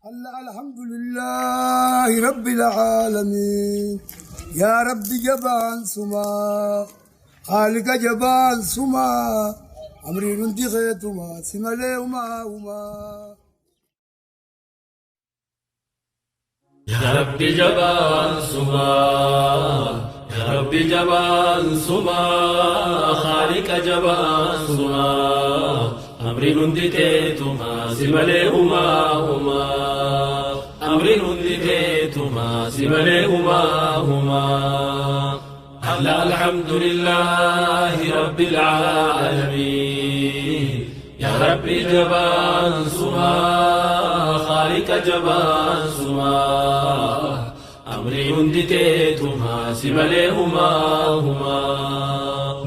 الحمد لله رب العالمين يا رب جبان سما خالق جبان سما أمري رندي خيتما سمالي وما وما يا رب جبان سما يا رب جبان سما خالق جبان سما أمري رندي تيتما سمالي وما وما أمري رندي تيتما سمالي وما وما الحمد لله رب العالمين يا رب جبان سما خالق جبان سما أمري هندي تيتما سمالي هما هما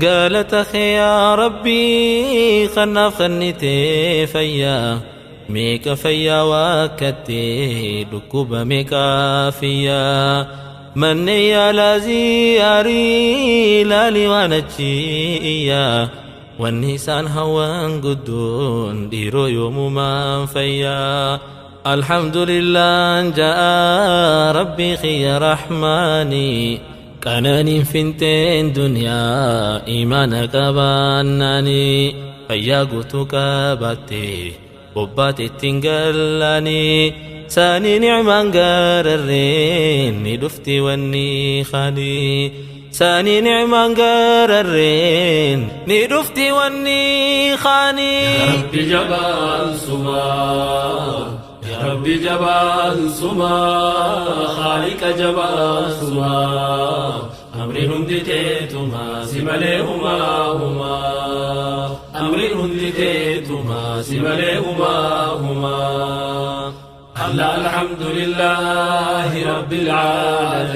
قالت أخي يا ربي خنا خنتي فيا ميك فيا وكتي ركوب ميكا فيا من يا لازياري لالي ونجيا والنسان هوان قدون ديرو يوم ما فيا الحمد لله جاء ربي خي رحماني كانني فنتين دنيا إيمانك باناني فيا قوتك باتي بوباتي تنقلاني ساني نعمان قررين ندفتي واني خالي ساني نعمان قررين ندفتي واني خاني يا ربي جبان سما يا ربي جبان سما خالق جبان سما أمري هندي تيتما سمالي هما هما أمري هندي تيتما سمالي هما هما الحمد لله رب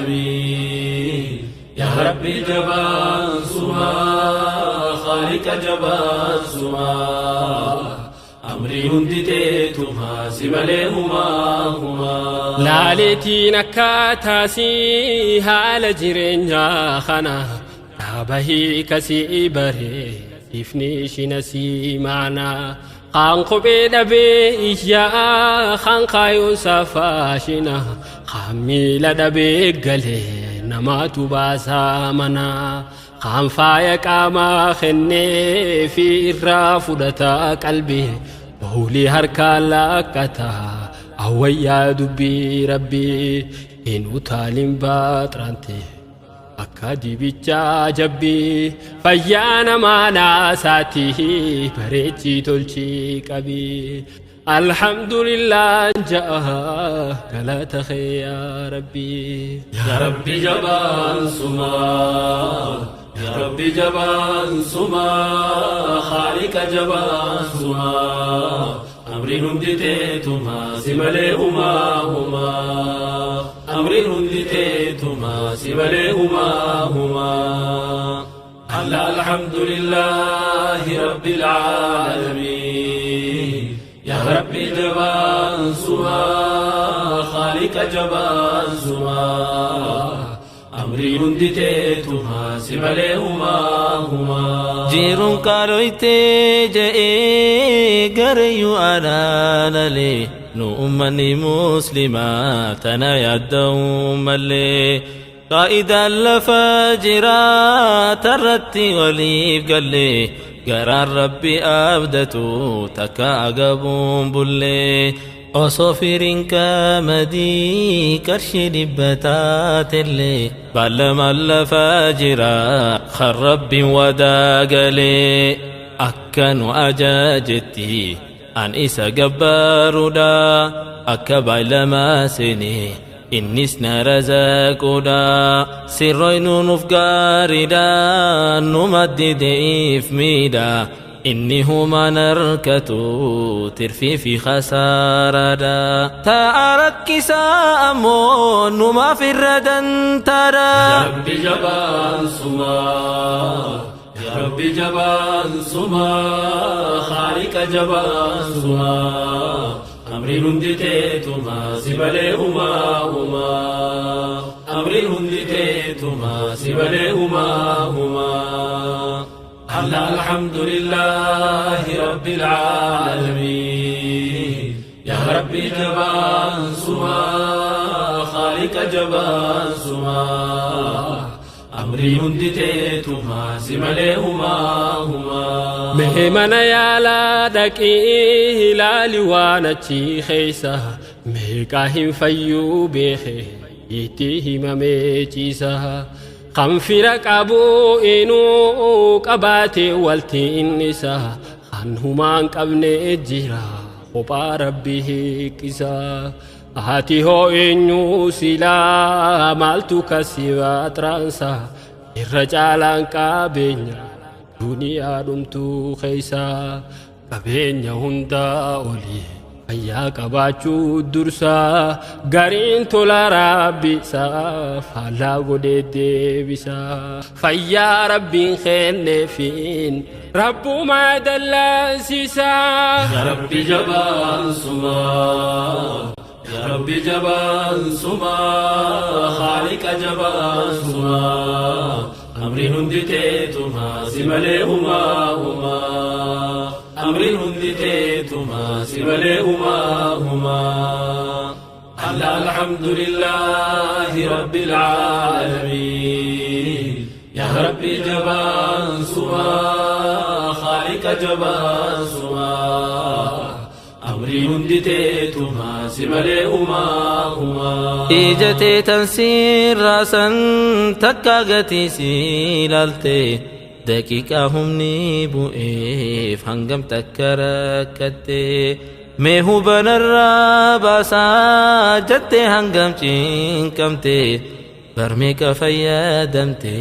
العالمين يا رب جبان سما خالق جبان سما أمري هندي تيتما سمالي هما هما لالتي نكاتاسي هال جرين خنا تابهي كسي بري إفني شنسي معنا خان قبي دبي إيا خان خايون سفاشنا خان ميلا دبي قلي نما تباسا منا خان فايق أما خني في الرافدة قلبي بولي هركا لكتا أويا دبي ربي إنو تالين باترانتي أكادي بيتشا جبي فيانا ما ناساتي بريتي تلشي كبي الحمد لله جاء قلت يا ربي يا ربي جبان سما يا ربي جبان سما خالق جبان سما أمري هندي تيتما سمالي هما هما أمري هندي تيتما سمالي هما هما الحمد لله رب العالمين يا ربي جبان سما خالق جبان سما أمري هندي تيتما سمالي هما هما جيرون كارويتي جئي قريو أنا لي نؤمني مسلمات أنا يدوم لي قائدا لفاجرا ترتي وليف قال لي قرار ربي أبدتو تكا أقبون بلي أصفرين كمدي كرشي لبتات اللي بلما لفاجرا خرب وداقلي أكن أجاجتي أن إسا قبارودا أكبا لما سني إنسنا رزاقودا سرين نفقاردا نمدد إفميدا إني هما نركتو ترفي في خسارة تارك كساء نما في الردن ترى يا ربي جبان سما يا ربي جبان سما خالق جبان سما أمري هندي تيتما سمالي هما هما أمري هندي تيتما سمالي هما هما الحمد لله رب العالمين يا Yaa Rabbi jabaan sumaa, Khaaliqa jabaan sumaa. Amrii hundi teetumaa si malee humaa humaa. Mee mana yaalaa dhaqii ilaali waan achi keessa meeqaa hin fayyuu beeke itti himamee ciisa. Kan fira qabu inuu qabaate walti innisa kan humaan qabne jira kophaa rabbi hiiqisa. Ati hoo eenyu silaa maaltu kasi baxraansa irra caalaan qabeenya duniyaa dhumtuu keessa qabeenya hundaa olii fayyaa qabaachuu dursa gariin tola rabbisaa faallaa godhee deebisa fayyaa rabbiin kenneefiin rabbumaa dallansiisa. Yaa Rabbi jabaan sumaa, Yaa Rabbi jabaan sumaa, Khaaliqa jabaan sumaa. Amriin hundi teetumaa si malee humaa humaa. Amriin hundi teetumaa si malee humaa humaa. Allah alhamdulillahi rabbil aalamiin. Yaa Rabbi jabaan sumaa, Khaaliqa jabaan sumaa. Amriin hundi teetumaa si malee humaa humaa. Ija teetan siirraasan takka gatii si ilaalte daqiiqaa humni bu'eef hangam takka rakkatte mee hubanarraa baasaa jette hangam cinqamte barmeeqa fayyadamte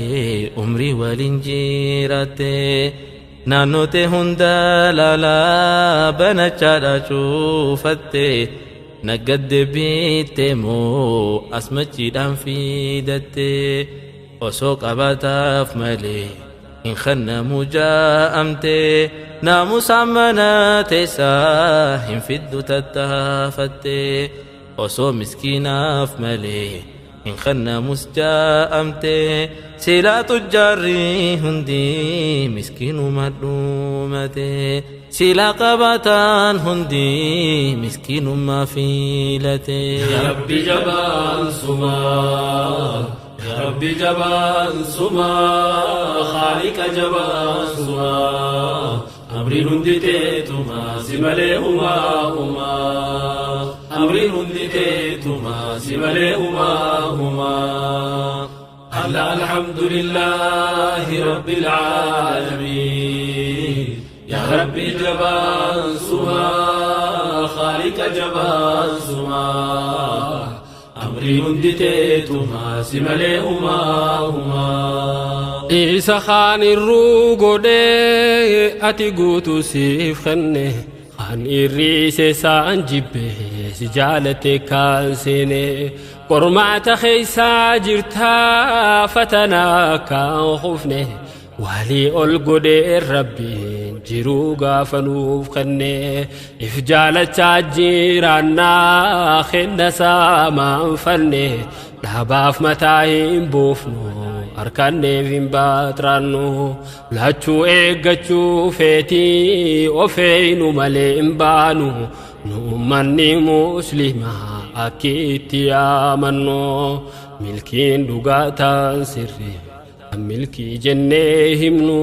umrii waliin jiraatte naannoote hunda laalaa banachaadha cuufatte naggadde biitte moo asmachiidhaan fidatte osoo qabaataaf malee hin kennamu jaa'amte naamusaan mana teessaa hin fiddu tattaafatte osoo miskiinaaf malee hin kennamus jaa'amte silaa tujjaarri hundi miskiinuma dhumate silaa qabaataan hundi miskiinummaa filate. Yaa Rabbi jabaan sumaa, Yaa Rabbi jabaan sumaa, Khaaliqa jabaan sumaa. Amriin hundi teetumaa si malee humaa humaa. Amriin hundi teetumaa si malee humaa humaa. Allah alhamdulillahi rabbil aalamiin. Yaa Rabbi jabaan sumaa, Khaaliqa jabaan sumaa. Amriin hundi teetumaa si malee humaa humaa. Isa kaan irruu godhee ati guutuu siif kenne kan irriise isaan jibbe si jaalate kan seene qormaata keeysaa jirtaa fatanaa kan kufne walii ol godhee rabbiin jiruu gaafa nuuf kenne if jaalachaa jiraannaa kenna saamaan fanne dhaabaaf mataa hin buufnu harkanneef hin baaxiraannu lachuu eeggachuu feetii ofeeynu malee hin baanu nu ummanni muslimaa akki itti yaamannu milkiin dhugaataan sirrii milkii jennee himnu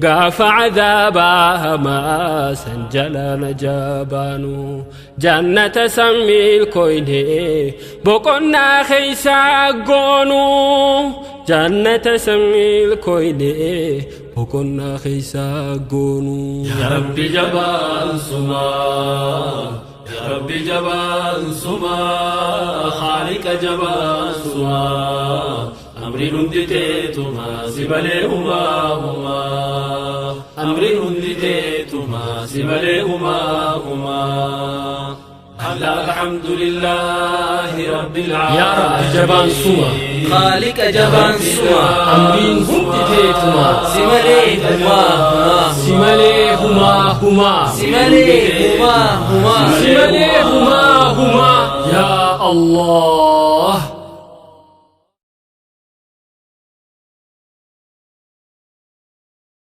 gaafa cadaabaa hamaa san jala najabaanu jannata san milkoyne boqonnaa keeysaa goonu jannata san milkoyne boqonnaa keeysaa goonu. Yaa Rabbi jabaan sumaa, Yaa Rabbi jabaan sumaa, Khaaliqa jabaan sumaa. Amriin hundi teetumaa si malee humaa humaa. Amriin hundi teetumaa si malee humaa humaa. Allah alhamdulillahi rabbil Yaa Rabbi jabaan suma Khaaliqa jabaan suma amriin hundi teetumaa si malee humaa humaa si malee humaa humaa si malee humaa humaa si malee humaa humaa yaa Allah.